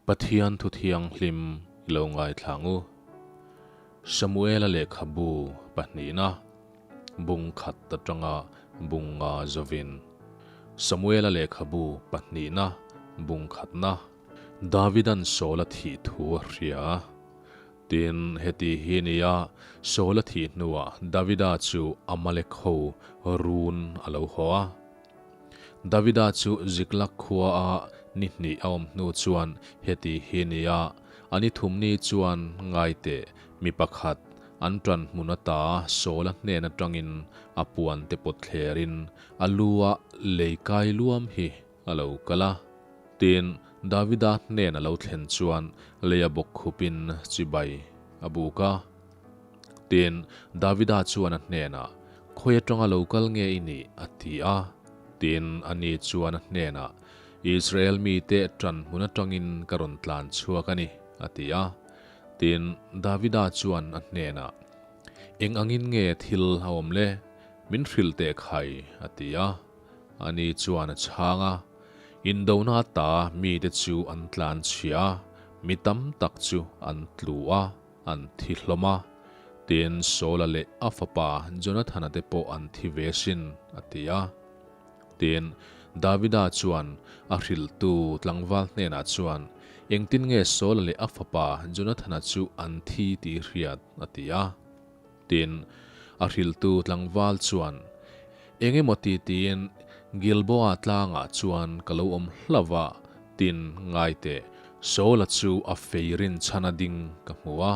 Pathian thu thianghlim i lo ngaithla ang u. Samuela lehkhabu pahnihna bung khat atanga bung nga zovin. Samuela lehkhabu pahnihna bung khatna Davidan Saula thih thu a hria. Tin, heti hi nia Saula thih hnuah Davida chu Amalek ho run a lo haw a. Davida chu Ziklag khua a ni hnih a awm hnu chuan heti hi nia, a ni thum ni chuan ngai teh, mi pakhat an ṭan hmun ata Saula hnen aṭangin a puan te pawt thlerin a lu a lei kai luam hi a lo kal a. Tin, Davida hnen a lo thlen chuan lei a bawk khupin chibai a buk a. Tin, Davida chuan a hnenah, Khawi atanga lo kal nge i nih? a ti a. Tin, ani chuan a hnenah, Israel mite ṭan hmun atangin ka rawn tlan chhuak a ni, a ti a. Tin, Davida chuan a hnenah, Eng angin nge thil a awm le? Min hrilh teh khai, a ti a. Ani chuan a chhang a, Indona ta mite chu an tlan chhia a, mi tam tak chu an tlu a. An thi hlawm a, tin Saula leh a fapa Jonathana te pawh an thi ve sin, a ti a. Tin, Davida chuan a hrilhtu tlangval hnenah chuan, Engtin nge Saula leh a fapa Jonathana chu an thi tih hriat? a ti a. Tin, a hrilhtu tlangval chuan, Eng emaw ti tiin Gilboa tlangah chuan ka lo awm hlauh a, tin, ngai teh, Saula chu a fei rinchhan a ding ka hmu a,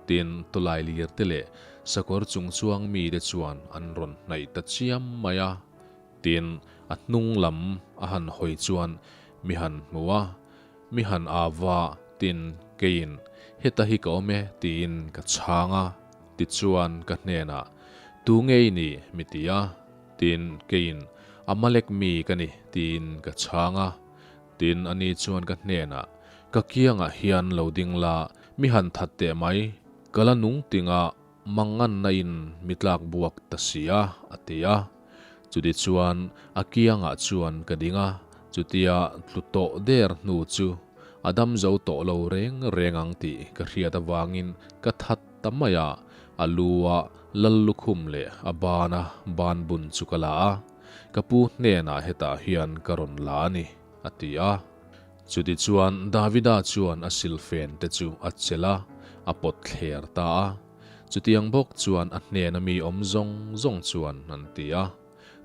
tin, tawlai lir te leh sakawr chung chuang mite chuan an rawn hnaih ta chiam mai a. Tin, a hnung lam a han hawi chuan mi han hmu a, Mi han ava, tin, keiin, Heta hi ka awm e, tiin ka chhang a. Tichuan, ka hnenah, Tu nge i ni? mi ti a. Tin, keiin, Amalek mi ka ni, tiin ka chhang a. Tin, ani chuan ka hnenah, Ka kiangah hian lo ding la, mi han that teh mai, ka la nung tinga manganna in mi tlak buak ta si a, a ti a. Chutichuan a kiangah chuan ka ding a, chutia tlu tawh der hnu chu a dam zo tawh lo reng reng ang tih ka hriat avangin ka that ta mai a, a lu a lal lukhum leh a bana ban bun chu ka la a, ka pu hnenah hetah hian ka rawn la a ni, a ti a. Chutichuan Davida chuan a silfen te chu a chelh a, a pawt thler ta a. Chutiang bawk chuan a hnena mi awm zawng zawng chuan an ti a.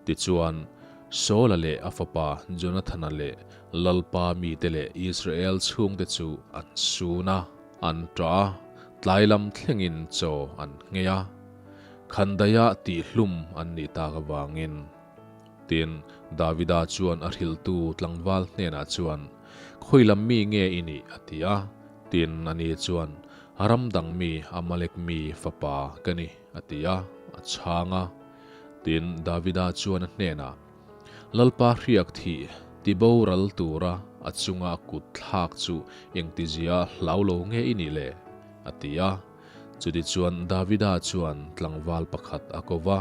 Tichuan, Saula leh a fapa Jonathana leh Lalpa mite leh Israel chhungte chu an sun a, an ṭah a, tlai lam thlengin chaw an nghei a. Khandaiah tihhlum an nih tak avangin. Tin, Davida chuan a hrilhtu tlangval hnenah chuan, Khawi lam mi nge i nih? a ti a. Tin, ani chuan, Ram dang mi Amalek mi fapa ka ni, a ti a, a chhang a. Tin, Davida chuan a hnenah, Lalpa hriak thih tiboral tura a chunga kut thlak chu engtizia hlau lo nge i nih le? a ti a. Chutichuan Davida chuan tlangval pakhat a ko va,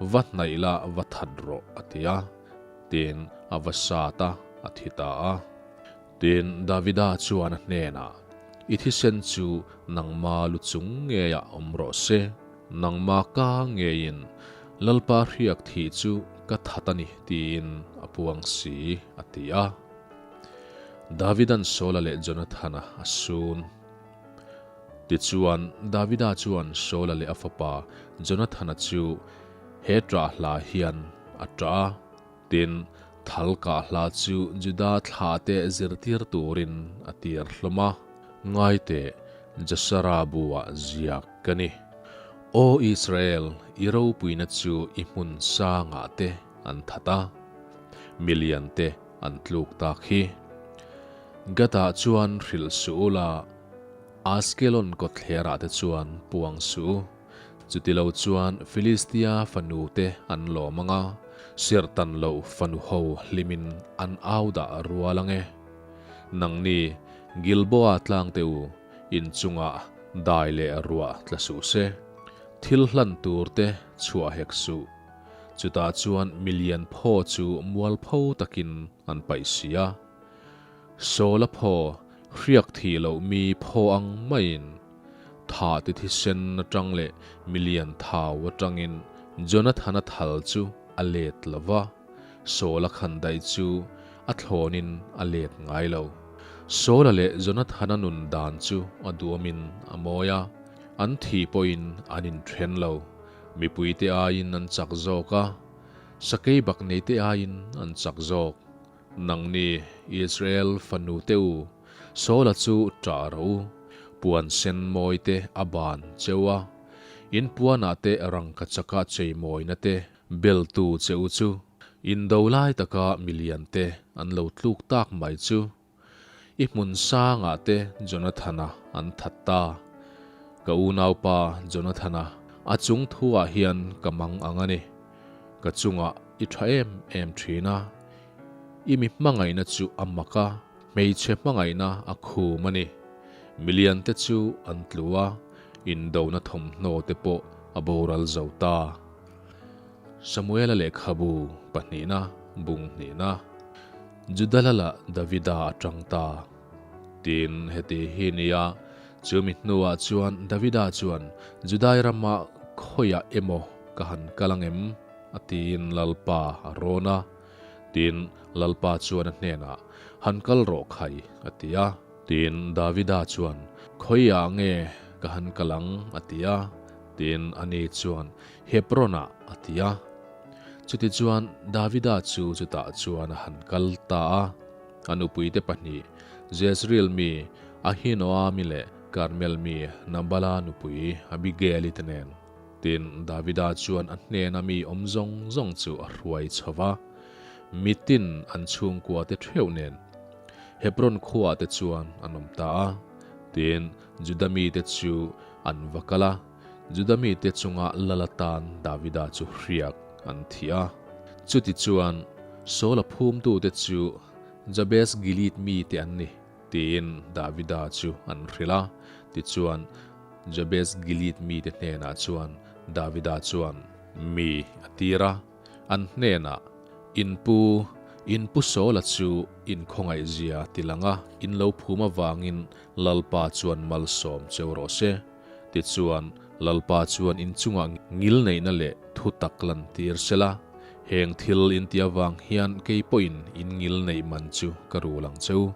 Va hnaih la, va that rawh, a ti a. Tin, a va sat a, a thi ta a. Tin, Davida chuan a hnenah, I thisen chu nangma lu chung ngeiah awm rawh se, nangma ka ngeiin Lalpa hriak thih chu ka that a ni, tiin a puang si, a ti a. Davida'n Saula leh Jonathana a sun. Tichuan, Davida chuan Saula leh a fapa Jonathana chu he ṭah hla hian a ṭah a. Tin, thal kah hla chu Juda thlahte zirtir turin a tir hlawm a. Ngai teh, Jasara buah ziak ka ni. Aw Israel, i ropuina chu i hmun sangah te an that a, milian te an tluk tak hi. Gatah chuan hrilh suh u la, Askelon kawtthlerah te chuan puang suh u. Chutilo chuan Filistia fanu te an lawm ang a, serhtan loh fanu ho hlimin an au dah rual ang e. Nangni Gilboa tlang te u, inchungah dai leh ruah tla suh se, thil hlan tur te chhuah hek suh. Chutah chuan milian phaw chu mualpho takin an paih si a. Sawla phaw. Hriak thih loh mi phaw ang maiin tha ti thisen atang leh milian thau atangin Jonathana thal chu a let lo va, Saula khandaih chu a thlawnin a let ngai lo. Saula leh Jonathana nun dan chu a duamin a mawi a, an thi pawhin an inthen lo. Mipuite aiin an chak zawk a, sakei bak neite aiin an chak zawk. Nangni Israel fanu te u, Saula chu ṭah rawh u, puan sen mawi te a ban cheu a, in puanah te rangkachaka cheimawina te beltu che u chu, indo lai taka milian te an lo tluk tak mai chu, i hmun sangah te Jonathana an that ta. Ka unaupa Jonathana, a chung thuah hian ka mang ang a ni. Ka chungah i ṭha em em ṭhin a, i mi hmangaihna chu a mak a, hmeichhe hmangaihna a khum a ni. Miliante chu an tlu a, indona thawmhnaw te pawh a boral zo ta. Samuela lehkhabu pahnihna bung hnihna, Juda lala Davida a ṭang ta. Tin, heti hi nia, chumi hnuah chuan Davida chuan Judai rama khawiah emaw ka han kal ang em? A tiin Lalpa a rawn a. Tin, Lalpa chuan a hnenah, Han kal rawh khai, a ti a. Tin, Davida chuan, Khawiah nge ka han kal ang? a ti a. Tin, ani chuan, Hebron-ah, a ti a. Chutichuan, Davida chu chutah chuan a han kal ta a. A nupuite pahnih, Jezreel mi Ahinoami leh Karmel mi Nabala nupui Abigail-i te nen. Tin, Davida chuan a hnena mi awm zawng zawng chu a hruai chho va, mitin an chhungkuate theuh nen Hebron khuaah te chuan an awm ta a. Tin, Juda mite chu an va kal a, Juda mite chunga lal atan Davida chu hriak an thi a. Chutichuan, Saula phumtute chu Jabes Gilead mite an ni, tiin Davida chu an hrilh a. Tichuan, Jabes Gilead mite hnenah chuan Davida chuan mi a tir a, an hnenah, In pu, in pu Saula chu in khawngaihzia ti lang a, in lo phum avangin Lalpa chuan malsawm cheu rawh se. Tichuan, Lalpa chuan in chungah ngilneihna leh thu tak lantir se la, heng thil in ti avang hian kei pawhin in ngilneih man chu ka rul ang cheu.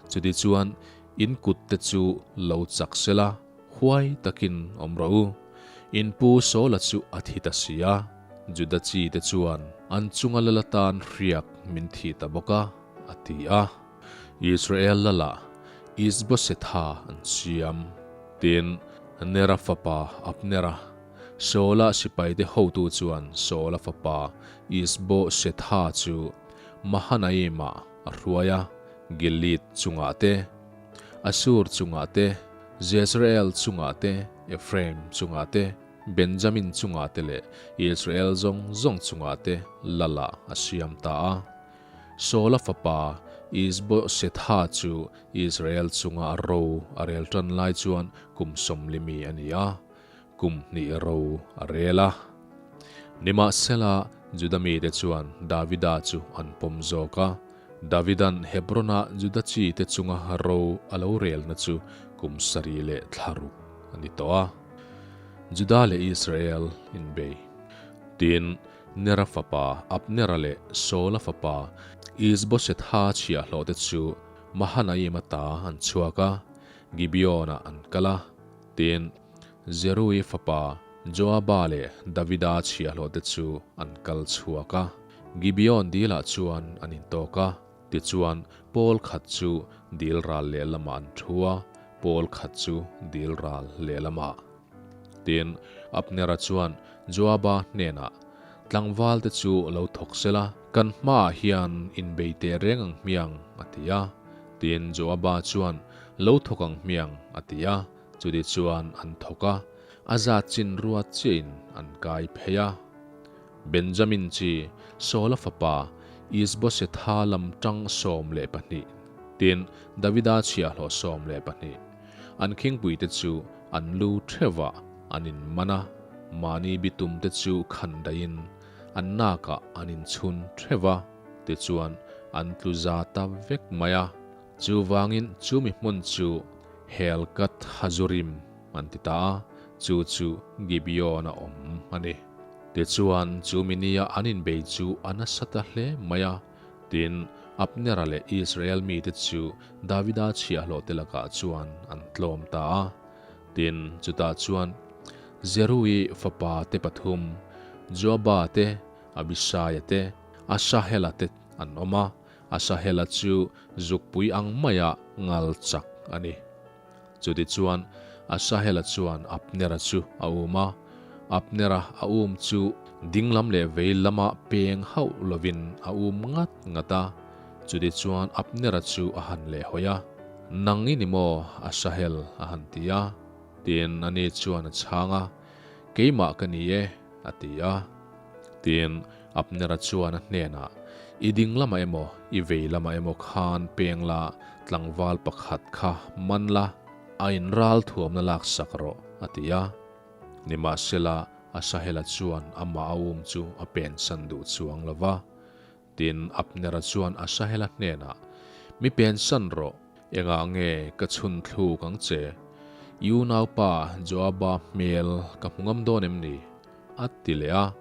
Chutichuan, In kut te chu lo chak se la, huai takin awm rawh u. In pu Saula chu a thi ta si a, Juda chi te chuan an chunga lal atan hriak min thi ta bawk a, a ti a. Israel lalah Isbosetha an siam. Tin, Nera fapa Abnera, Saula sipaite hotu chuan Saula fapa Isbosetha chu Mahanaim-ah a hruai a, Gilead chungah te, Asur chungah te, Jezreel chungah te, Ephraim chungah te, Benjamin chungah te leh Israel zawng zawng chungah te lala a siam ta a. Saula fapa Isbosetha chu Israel chunga ro a rel tan lai chuan kum sawmlimi a ni a, kum hnih ro a rel a. Nimahsela, Juda mite chuan Davida chu an pawm zawk a. Davida'n Hebron-a Juda chite chunga ro a lo relna chu kum sarih leh thla ruk a ni tawh a. Juda leh Israel inbei. Tin, Nera fapa Abnera leh Saula fapa Isbosetha chhiahhlawhte chu Mahanaim ata an chhuak a, Gibeon-ah an kal a. Tin, Zerui fapa Joaba leh Davida chhiahhlawhte chu an kal chhuak a, Gibeon dilah chuan an intawk a. Tichuan, pawl khat chu dil ral lehlamah an thu a, pawl khat chu dil ral lehlamah. Tin, Abnera chuan Joaba hnenah, Tlangvalte chu lo thawk sela, kan hmaah hian inbei teh reng ang hmiang, a ti a. Tin, Joaba chuan, Lo thawk ang hmiang, a ti a. Chuti chuan an thawk a, a zat chin ruat chiahin an kai phei a. Benjamin chi Saula fapa Isbosetha lam tang 12, tin, Davida chhiahhlawh 12. An khingpuite chu an lu theuhah an inman a, mahni bitumte chu khan daihin an nakah an inchhun theuh a, tichuan an tlu za ta vek mai a. Chuvangin chumi hmun chu Helkath-hazurim an ti ta a, chu chu Gibeon-a awm a ni. Tichuan, chumi nia an inbei chu a nasa ta hle mai a. Tin, Abnera leh Israel mite chu Davida chhiahhlawhte lakah chuan an tlawm ta a. Tin, chutah chuan Zerui fapa te pathum, Joaba te, Abishaia te, Asahela te an awm a. Asahela chu zukpui ang maia ngal chak a ni. Chutichuan, Asahela chuan Abnera chu a um a. Abnera a um chu dinglam leh vei lama peng hauh lovin a um ngat ngat a. Chutichuan Abnera chu a han lehhawi a, Nang i ni maw, Asahel? a han ti a. Tin, ani chuan a chhang a, Keimah ka ni e, a ti a. Tin, Abnera chuan a hnenah, I ding lamah emaw, i vei lamah emaw khan peng la, tlangval pakhat kha man la, a inral thuamna laksak rawh, a ti a. Nimahsela, Asahela chuan amah a um chu a pensan duh chuang lo va. Tin, Abnera chuan Asahela hnenah, Mi pensan rawh, engah nge ka chhun thluk ang che? I unaupa Joaba hmel ka hmu ngam dawn em ni? A ti leh a,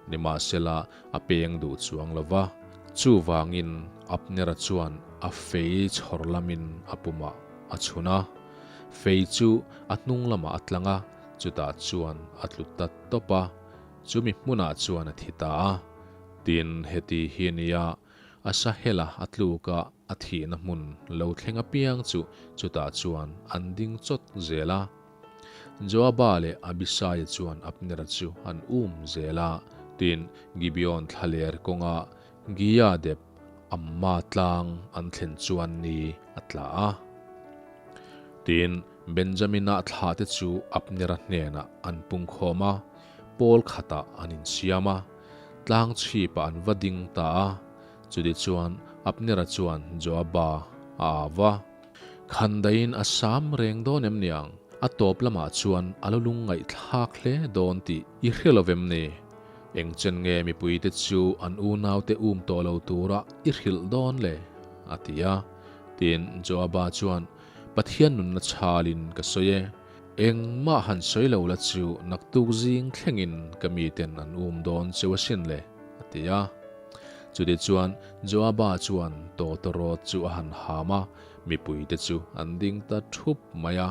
nimahsela a peng duh chuang lo va. Chuvangin Abnera chuan a fei chhawr lamin a pumah a chhun a, fei chu a hnung lamah a tlang a, chutah chuan a tlu ta tawp a, chumi hmunah chuan a thi ta a. Tin, heti hi a nia, Asahela a tluk a, a thihna hmun lo thleng apiang chu chutah chuan an ding chawt zel a. Joaba leh Abisaia chuan Abnera chu an um zel a, tin, Gibeon thlaler kawnga Giadep Amma tlang an thlen chuan ni a tla a. Tin, Benjamina thlahte chu Abnera hnenah an pungkhawm a, pawl khatah an insiam a, tlang chhipah an va ding ta a. Chutichuan, Abnera chuan Joaba a au a. Khandaiin a sam reng dawn em niang? A tawp lamah chuan a lo lungngaihthlak hle dawn tih i hre lo vem ni? Eng chen nge mipuite chu an unaute um tawh lo tura i hrilh dawn le? a ti a. Tin, Joaba chuan, Pathian nunna chhalin ka sawi e. Engmah han sawi lo la chu naktuk zing thlengin ka miten an um dawn cheu asin le, a ti a. Chutichuan, Joaba chuan tawtawrawt chu a han ham a, mipuite chu an ding ta thup mai a.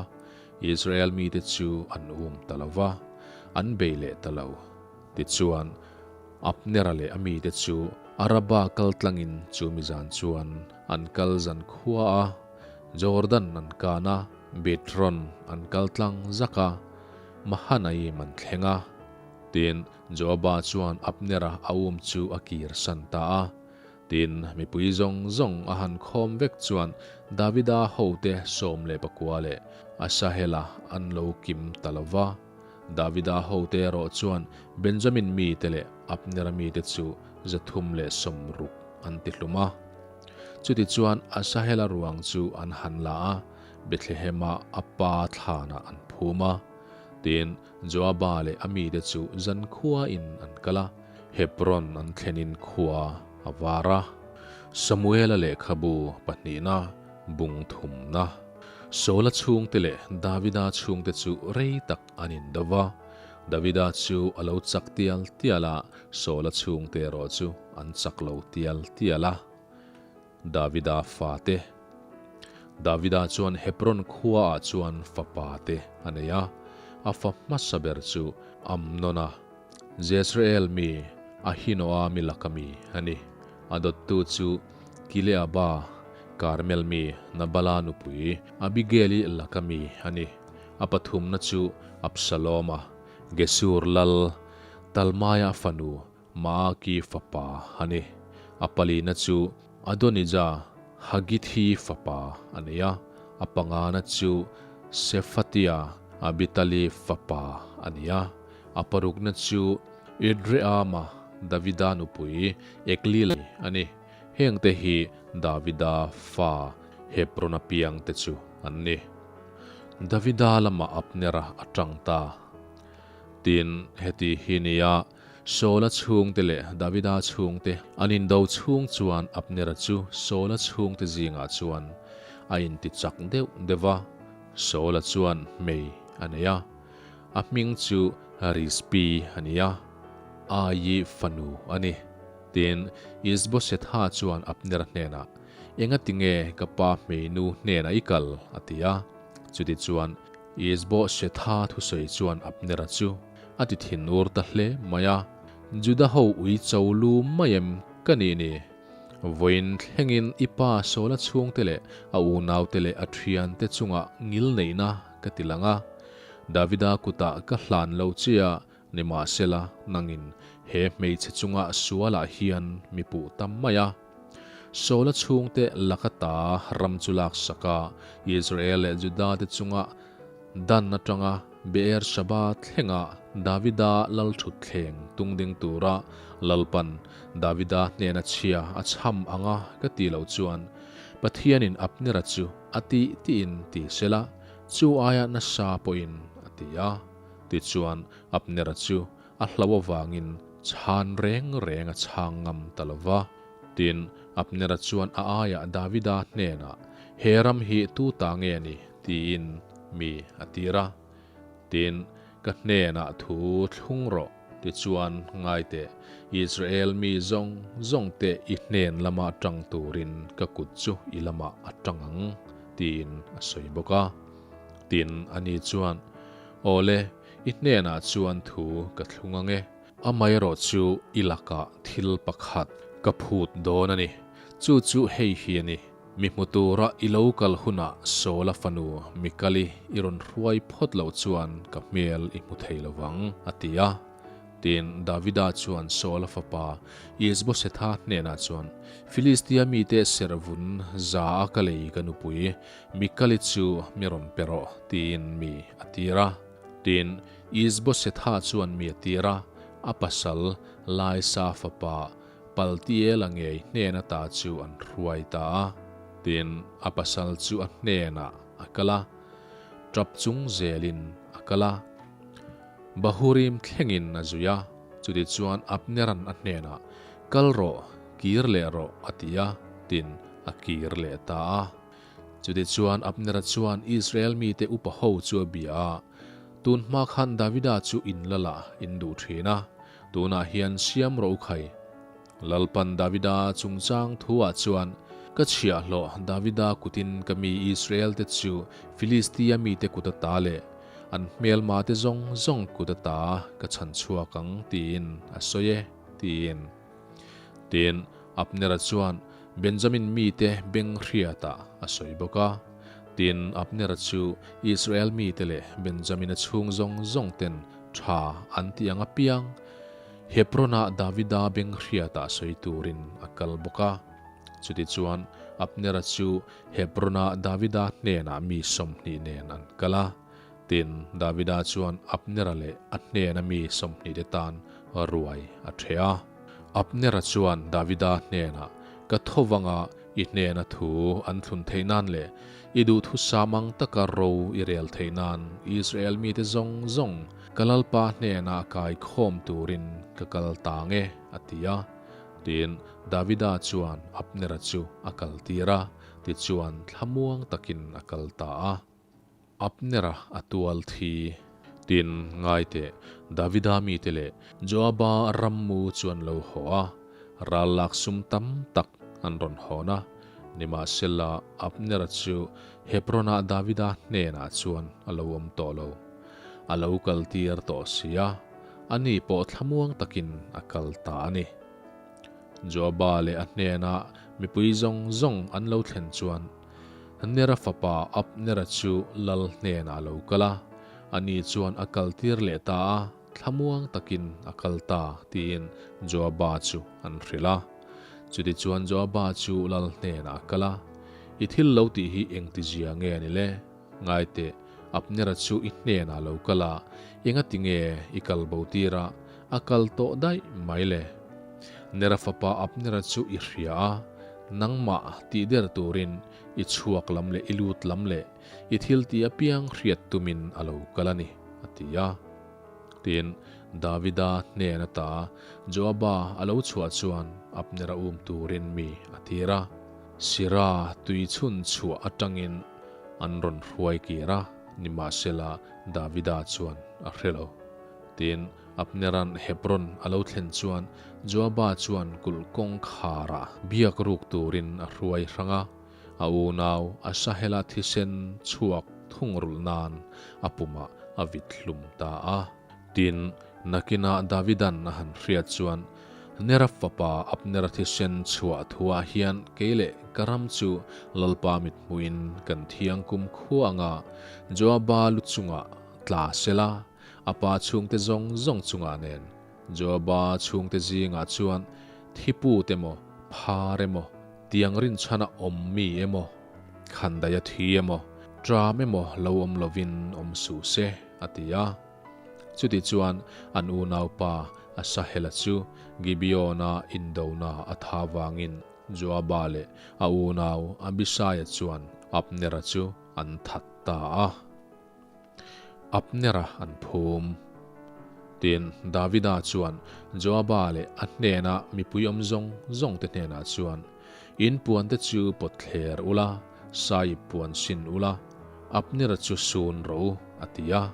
Israel mite chu an um ta lo va, an bei leh ta lo. Tichuan, Abnera leh a mite chu Araba kal tlangin chu mizan chuan an kal zan khua a, Jordan an kan a, Bithron an kal tlang zak a, Mahanaim an thleng a. Tin, Joaba chuan Abnera a um chu a kir san ta a. Tin, mipui zawng zawng a han khawm vek chuan Davida hote 14 leh Asahela an lo kim ta lo va. Davida hote erawh chuan Benjamin mite leh Abnera mite chu 360 an ti hlum a. Chutichuan Asahela ruang chu an han la a, Bethlehema a pa thlanah an phum a. Tin, Joaba leh a mite chu zankhuain an kal a, Hebron an thlenin khua a var a. Samuela lehkhabu pahnihna bung thumna. Saula chhungte leh Davida chhungte chu rei tak an indo va. Davida chu a lo chak tial tial a, Saula chhungte erawh chu an chak lo tial tial a. Davida fate. Davida chuan Hebron khuaah chuan fapa te a nei a, a fa hmasa ber chu Amnona, Jezreel mi Ahinoa mi laka mi a ni. A dawttu chu Kileaba, Karmel mi Nabala nupui Abigaili laka mi a ni. A pathumna chu Absaloma, Gesur lal Talmaia fanu Maaki fapa a ni. A palina chu Adonija, Hagithi fapa a ni a, a pangana chu Sephatia, Abitali fapa a ni a, a parukna chu Idreama, Davida nupui Eklila a ni. Hengte hi Davida fa Hebrona piangte chu an ni. Davida lamah Abnera a tang ta. Tin, heti hi nia Saula chhungte leh Davida chhungte an indo chhung chuan Abnera chu Saula chhungte zingah chuan a inti chak deuh deuh va. Saula chuan hmei a nei a, a hming chu Rizpi a ni a, Ai fanu a ni. Tin, Isbosetha chuan Abnera hnenah, Engati nge ka pa hmeinu hnenah i kal? a ti a. Chutichuan, Isbosetha thusawi chuan Abnera chu a ti thinur ta hle mai a, Juda ho ui cho lu mai em ka nih ni? Vawiin thlengin i pa Saula chhungte leh a unaute leh a thiante chungah ngil neihna ka ti lang a, Davida kutah ka hlan lo che a, nimahsela nangin he hmeichhe chunga sualah hian mi puh ta mai a. Saula chhungte laka ta ram chu laksak a, Israel leh Juda te chunga Dan atanga Beer-sheba thlenga Davida lalthutthleng tungding tura Lalpan Davida hnena chhia a chham anga ka ti loh chuan Pathianin Abnera chu a tih tiin ti sela, chu aia nasa pawhin a ti a. Tichuan Abnera chu a hlau avangin chhan reng reng a chhang ngam ta lo va. Tin, Abnera chuan a aiah Davida hnenah, He ram hi tu ta nge ni? tiin mi a tir a. Tin, ka hnenah thu thlung rawh, tichuan ngai teh, Israel mi zawng zawng te i hnen lama tang turin ka kut chu i lamah a tang ang, tiin a sawi bawk a. Tin, ani chuan, Awle, i hnenah chuan thu ka thlung ang e. Amaherawh chu i lakah thil pakhat ka phut dawn a ni. Chu chu hei hi a ni, Mi hmu tura i lo kal hunah Saula fanu Mikali i rawn hruai phawt loh chuan ka hmel i hmu thei lo vang, a ti a. Tin, Davida chuan Saula fapa Isbosetha hnenah chuan, Filistia mite serhvun za a ka lei ka nupui Mikali chu mi rawn pe rawh, tiin mi a tir a. Tin, Isbosetha chuan mi a tir a, a pasal Laisa fapa Paltiela ngei hnen ata chu an hruai ta a. Tin, a pasal chu a hnenah a kal a, tap chung zelin a kal a. Bahurim thlengin a zui a, chutichuan Abneran a hnenah, Kal rawh, kir leh rawh, a ti a, tin, a kir leh ta a. Chutichuan Abnera chuan Israel mite upa ho chu a bia a, Tun hma khan Davida chu in lal ah in duh thin a, tunah hian siam rawh u khai. Lalpan Davida chungchang thu ah chuan, Ka chhiahhlawh Davida kutin ka mi Israel te chu Filistia mite kut ata leh an hmelma te zawng zawng kut ata ka chhan chhuak ang tiin a sawi e, tiin. Tin, Abnera chuan Benjamin mite beng hriatah a sawi bawk a. Tin, Abnera chu Israel mite leh Benjamina chhung zawng zawng ten tha an ti ang apiang Hebron-ah Davida beng hriatah sawi turin a kal bawk a. Chutichuan, Abnera chu Hebron-ah Davida hnenah mi 20 nen an kal a. Tin, Davida chuan Abnera leh a hnena mi 20 te tan ruai a ṭheh a. Abnera chuan Davida hnenah, Ka tho vanga i hnena thu an thlun theih nan leh i duhthusam ang taka ro i rel theih nan Israel mite zawng zawng ka Lalpa hnena kai khawm turin ka kal ta ang e, a ti a. Tin, Davida chuan Abnera chu a kaltir a, tichuan thlamuang takin a kal ta a. Abnera a tual thi. Tin, ngai teh, Davida mite leh Joaba rammu chu an lo haw a, ral lak sum tam tak an rawn hawn a. Nimahsela, Abnera chu Hebron-ah Davida hnenah chuan a lo awm tawh lo. A lo kal tir tawh si a, ani pawh thlamuang takin a kal ta a ni. Joaba leh a hnena mipui zawng zawng an lo thlen chuan, Nera fapa Abnera chu lal hnenah a lo kal a, ani chuan a kaltir leh ta a, thlamuang takin a kal ta, tiin Joaba chu an hrilh a. Chutichuan Joaba chu lal hnenah a kal a, I thil lo tih hi engtizia nge a ni le? Ngai teh, Abnera chu i hnenah a lo kal a, engati nge i kal bo tir a, a kal tawh daih mai le? Nera fapa Abnera chu i hria a, nangmah tih der turin i chhuak lam leh i lut lam leh i thil tih apiang hriat tumin a lo kal a ni, a ti a. Tin, Davida hnen ata Joaba a lo chhuah chuan Abnera um turin mi a tir a. Sira tui chhun chhuah atangin an rawn hruai kir a, nimahsela Davida chuan a hre lo. Tin, Abnera'n Hebron a lo thlen chuan Joaba chuan kulh kawngkharah biak ruk turin a hruai hrang a, a unau Asahela thisen chhuak thungrulh nan a pumah a vit hlum ta a. Tin, nakinah Davida'n a han hriat chuan, Nera fapa Abnera thisen chhuah thuah hian kei leh ka ram chu Lalpa mithmuhin kan thiang kum khua anga Joaba lu chungah tla sela, a pa chhungte zawng zawng chungah nen Joaba chhungte zingah chuan thiput emaw, phar emaw, tiang rinchhana awm mi emaw, khandaia thi emaw, tram emaw lo awm lovin awm suh se, a ti a. Chutichuan an unaupa Asahela chu Gibeona indona a tha vangin Joaba leh a unau Abisaia chuan Abnera chu an that ta a. Abnera an phum. Tin, Davida chuan Joaba leh a hnena mipui awm zawng zawngte hnenah chuan, In puante chu pawt thler ula, saiip puan sin ula, Abnera chu sun rawh u, a ti a.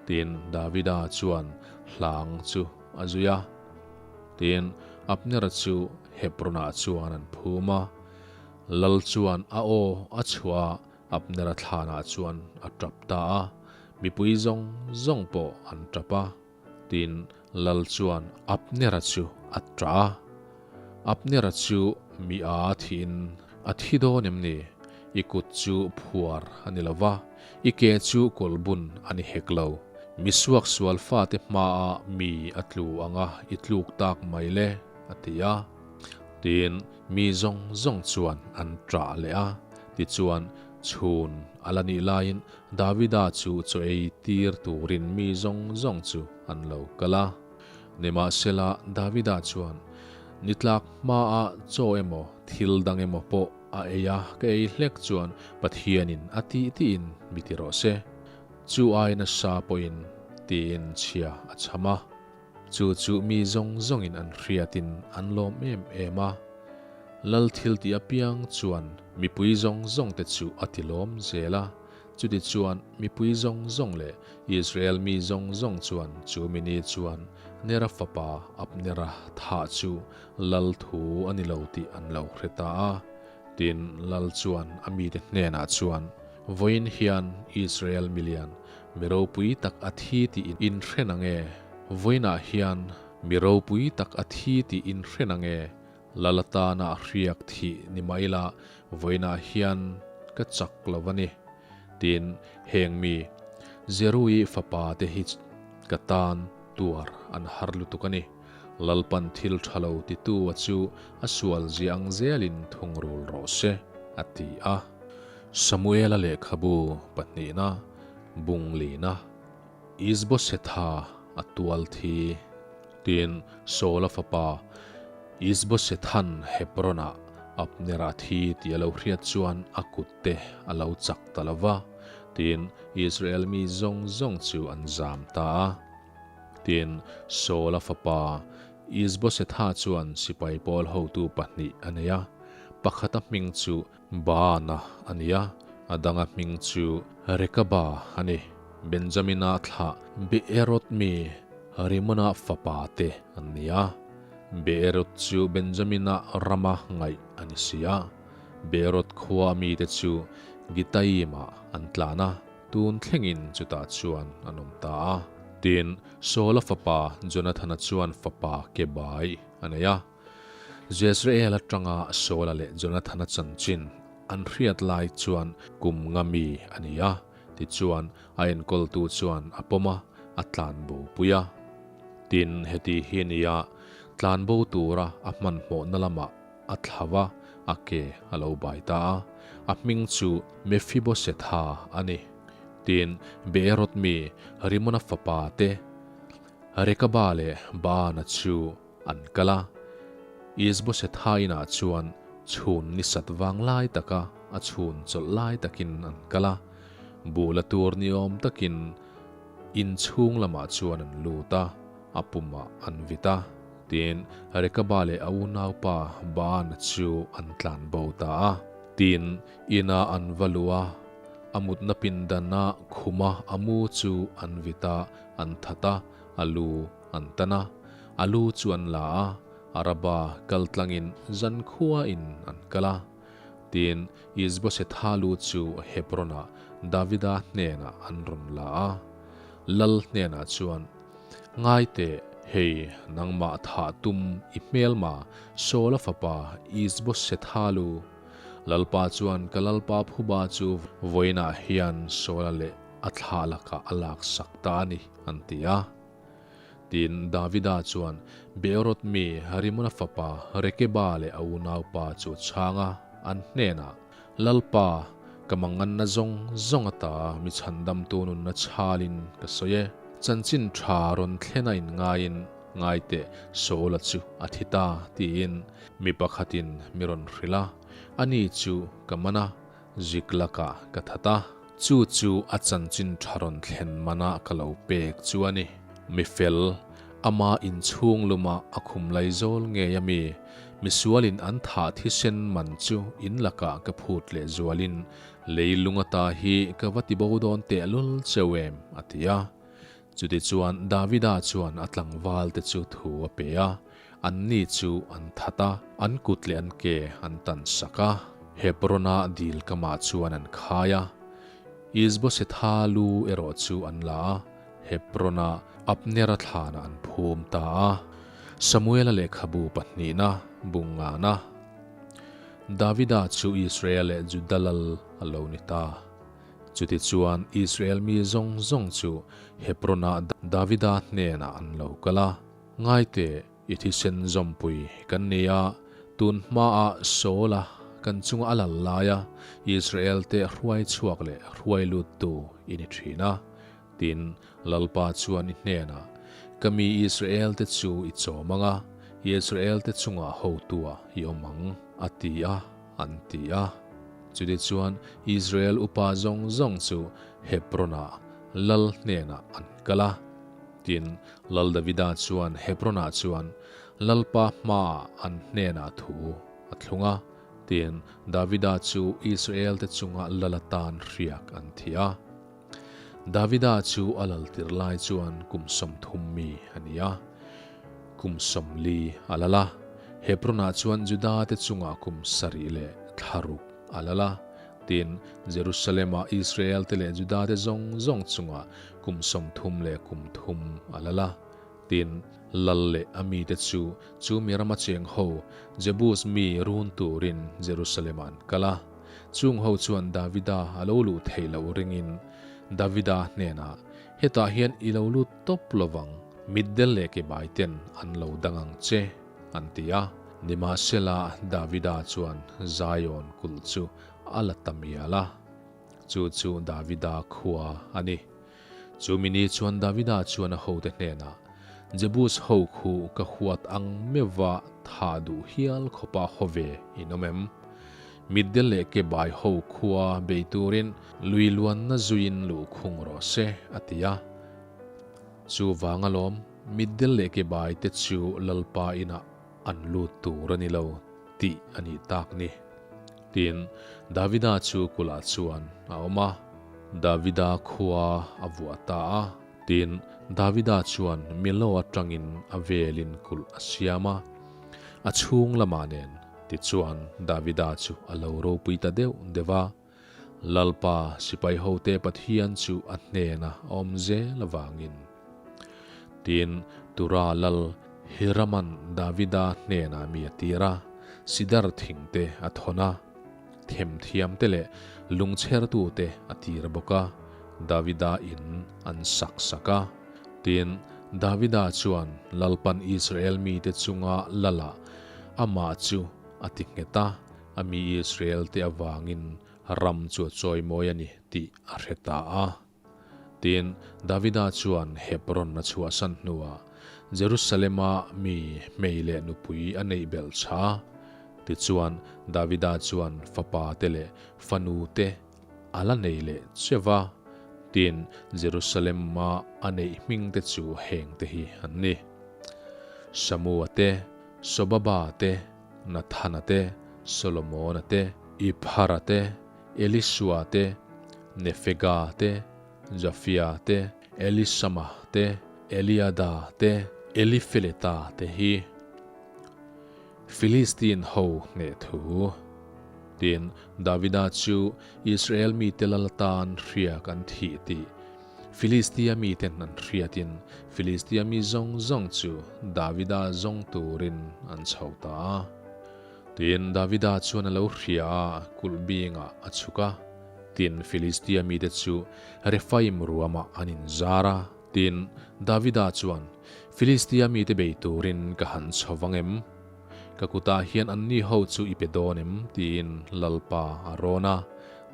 Tin, Davida chuan hlang chu a zui a. Tin, Abnera chu Hebronah chuan an phum a. Lal chuan a aw a chhuah a, Abnera thlanah chuan a tap ta a, mipui zawng zawng pawh an tap a. Tin, Lal chuan Abnera chu a tah a. Abnera chu mi a thiin a thi dawn em ni? I kut chu phuar a ni lo va, i ke chu kawlbun a ni hek lo. Mi suaksual fate hmaah mi a tlu ang a, i tluk tak mai le, a ti a. Tin, mi zawng zawng chuan an ṭah leh a. Tichuan, chhun a la nih laiin Davida chu chaw ei tir turin mi zawng zawng chu an lo kal a. Nimahsela, Davida chuan, Ni tlak hmaah chaw emaw, thil dang emaw pawh a ei a, ka ei hlek chuan Pathianin a tih tiin mi ti rawh se. Chu ai nasa pawhin tiin chhia a chham a. Chu chu mi zawng zawngin an hriatin an lawm em em a. Lal thil tih apiang chuan mipui zawng zawngte chu a ti lawm zel a. Chutichuan mipui zawng zawng leh Israel mi zawng zawng chuan chu mini chuan Nera fapa Abnera thah chu lal thu a ni lo tih an lo hre ta a. Tin, lal chuan a mite hnenah chuan, Vawiin hian Israel milian Mi ropui tak a thi tih in hre na nge? Vawiinah hian mi ropui tak a thi tih in hre na nge? Lal atana a hriak thih ni mah ila vawiinah hian ka chak lo a ni. Tin, heng mi Zerui fapa te hi ka tan tuar an har lutuk a ni. Lalpan thil tha lo titu a chu a sual zia ang zelin thungrul rawh se, a ti a. Samuela lehkhabu pahnihna Bunglina, Isbosetha a tual thi. Tin, Saula fapa Isbosethan Hebron-ah Abner-a thi tih a lo hriat chuan a kutte a lo chak ta lo va. Tin, Israel mi zawng zawng chu an zam ta a. Tin, Saula fapa Isbosetha chuan sipai pawl hotu pahnih a nei a, pakhata hming chu Baana a ni a, a danga hming chu Rekaba a ni. Benjamina thlah Beeroth mi Rimona fapa te an ni a. Beeroth chu Benjamina rama ngaih a ni si a. Beeroth khua mite chu Gitaim-ah an tlan a, tun thlengin chutah chuan an awm ta a. Tin, Saula fapa Jonathana chuan fapa Kebai a nei a. Jezreel atanga Saula leh Jonathana chanchin an hriat lai chuan kum nga mi a ni a, tichuan a enkawltu chuan a pawm a, a tlanbo pui a. Tin, heti hi nia tlanbo tura a hmanhmawhna lamah a thlau a, a ke a lo bai ta a, a hming chu Mephibosetha a ni. Tin, Beeroth mi Rimona fapa te Rekaba leh Baana chu An kal a, Isbosetha inah chuan chhun ni sat vang lai taka a chhun chawlh lai takin an kal a, buh la tur ni awm takin in chhung lamah chuan an lut a, a pumah an vit a, tin Rekaba leh a unaupa Baana chu an tlan bo ta a. Tin, ina an va luh a, a mutna pindana khuma a mu chu an vit a, an that a, a lu an tan a. A lu chu an la a, Araba kal tlangin zankhuain an kal a. Tin, Isbosetha lu chu Hebron-ah Davida hnenah an rawn la a. Lal hnenah chuan, Ngai teh, hei, nangmah thah tum i hmelma Saula fapa Isbosetha lu. Lalpa chuan ka lalpa phuba chu vawiinah hian Saula leh a thlah lakah a laksak ta a ni, an ti a. Tin, Davida chuan Beeroth mi Rimona fapa Rekeba leh a unaupa chu a chhang a, an hnenah, Lalpa, ka manganna zawng zawng ata mi chhandamtu nunna chhalin ka sawi e. Chanchin tha rawn thlen a inngaiin ngai teh Saula chu a thi ta, tiin mi pakhatin mi rawn hrilh a, ani chu ka man a, Ziklakah ka that a, chu chu a chanchin tha rawn thlen manah ka lo pek chu a ni. Mi fel, ama inchhung luma a khum lai zawl ngei a mi, misualin an thah thisen man chu in lakah ka phut leh zualin leilung ata hi ka va ti bo dawn tehlul cheu em, a ti a. Chutichuan Davida chuan a tlangvalte chu thu a pe a, anni chu an that a, an kut leh an ke an tan sak a. Hebron-a dil kamah chuan an khai a, Isbosetha lu erawh chu an la a, Hebron-a Abnera thlanah an phum ta a. Samuela lehkhabu pahnihna bungngana Davida chu Israel leh Juda lal a lo ni ta. Chutichuan Israel mi zawng zawng chu Hebron-ah Davida hnenah an lo kal a, Ngaite, i thisen zawmpui kan ni a, tun hmaah Saul-a kan chunga a lal laia Israel-te hruai chhuak leh hruai luttu i ni thin a. Tin, Lalpa chuan i hnenah, Ka mi Israel-te chu i chawm ang a, Israel-te chungah hotua i awm ang, a ti a, an ti a. Chutichuan, Israel upa zawng zawng chu Hebron-ah lal hnenah an kal a. Tin, Lal Davida chuan Hebron-ah chuan Lalpa hmaah an hnenah thu a thlung a. Tin, Davida chu Israel-te chunga lal atan hriak an thi a. Davida chu a lal tir lai chuan kum 30 mi a ni a, kum 40 a lal a. Hebron-ah chuan Juda-te chungah kum sarih leh thla ruk a lal a. Tin, Jerusalem-ah Israel-te leh Juda-te zawng zawng chungah kum 30 leh kum thum a lal a. Tin, lal leh a mite chu chu mi rama cheng ho Jebus mi run turin Jerusalem-ah an kal a. Chung ho chuan Davida a lo luh theih loh ringin Davida hnenah, Hetah hian i lo lut tawp lovang, mitdel leh kebai ten an lo dang ang che, an ti a. Nimahsela Davida chuan Zion kulh chu a la ta mial a, chu chu Davida khua a ni. Chu mi ni chuan Davida chuan a hote hnenah, Jebus ho khu ka huat ang meuhva tha duh hial khawpa haw ve in awm em? Mitdel leh kebai ho khua bei turin lui luanna zuiin luh khung rawh se, a ti a. Chu vang alawm, mitdel leh kebai te chu Lalpa inah an lut tur a ni lo tih a nih tak ni. Tin, Davida chu kulhah chuan a awm a, Davida khua a vuah ta a. Tin, Davida chuan Milo atangin a velin kulh a siam a, a chhung lamah nen. Tichuan, Davida chu a lo ropui ta deuh deuh a, Lalpa sipai hote Pathian chu a hnena a awm zel avangin. Tin, Tura lal Hiraman Davida hnenah mi a tir a, sidar thingte a thawn a, themthiamte leh lungchhertute a tir bawk a, Davida in an sak sak a. Tin, Davida chuan Lalpan Israel mite chunga lalah amah chu a ti nghet a, A mi Israel-te avangin ram chu a chawimawi a ni tih a hre ta a. Tin, Davida chuan Hebron a chhuahsan hnuah Jerusalem-a mi hmei leh nupui a neih belh tha. Tichuan, Davida chuan fapa te leh fanu te a la nei leh che va. Tin, Jerusalem-a a neih hming te chu heng te hi an ni, Samua te, Sobaba te, Nathana te, Solomona te. Iphara te, Elisua te, Nefega te, Jafia te, Elisama te, Eliada te, Elifeleta te hi. Filistin ho hneh thu. Tin, Davida chu Israel mite lal atan hriak an thih tih Filistia miten an hriatin Filistia mi zawng zawng chu Davida zawng turin an chho ta a. Tin, Davida chuan a lo hria a, kulh bingah a chhuk a. Tin, Filistia mite chu Refaim ruamah an inzar a. Tin, Davida chuan, Filistia mite bei turin ka han chho vang em? Ka kutah hian anni ho chu i pe dawn em? tiin Lalpa a rawn a.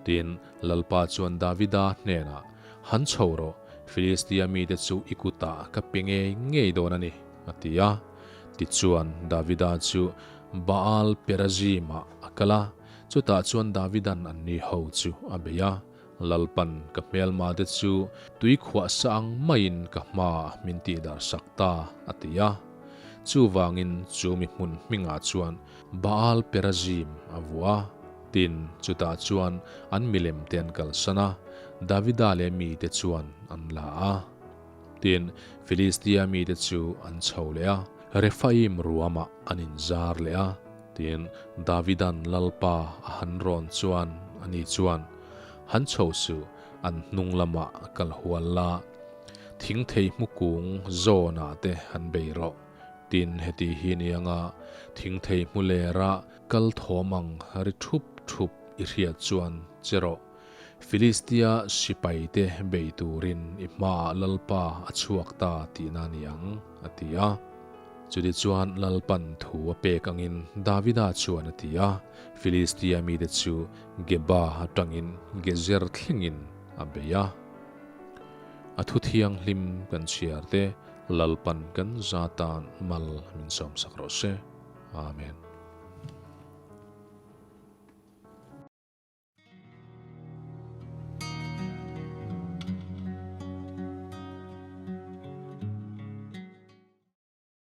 Tin, Lalpa chuan Davida hnenah, Han chho rawh, Filistia mite chu i kutah ka pe ngei ngei dawn a ni, a ti a. Tichuan, Davida chu Baal-perazim-ah a kal a, chutah chuan Davidan anni ho chu a bei a. Lalpan ka hmelma te chu tui khuah sa ang maiin ka hmaah min tih dar sak ta, a ti a. Chuvangin chu mi hmun hmingah chuan Baal Perazim a vuah a. Tin, chutah chuan an milem te an kalsan a, Davida leh mite chuan an la a. Tin, Filistia mite chu an chho leh a, Rephaim ruamah an inzar leh a. Tin, Davidan Lalpa a han rawn chuan ani chuan, Han chho suh, an hnung lamah kal hual la, thing thei hmu kung zawnah te han bei rawh. Tin, heti hi ni anga thing thei hmu lera kal thawm ang ri thup thup i hriat chuan che rawh. Filistia sipaite bei turin i hmaah Lalpa a chhuak ta tihna ni ang, a ti a. Chutichuan Lalpan thu a pek angin Davida chuan a ti a, Filistia mite chu Geba atangin Gezer thlengin a bei a. A thu thianghlim kan chhiar te Lalpan kan za tan mal min sawmsak rawh se. Amen.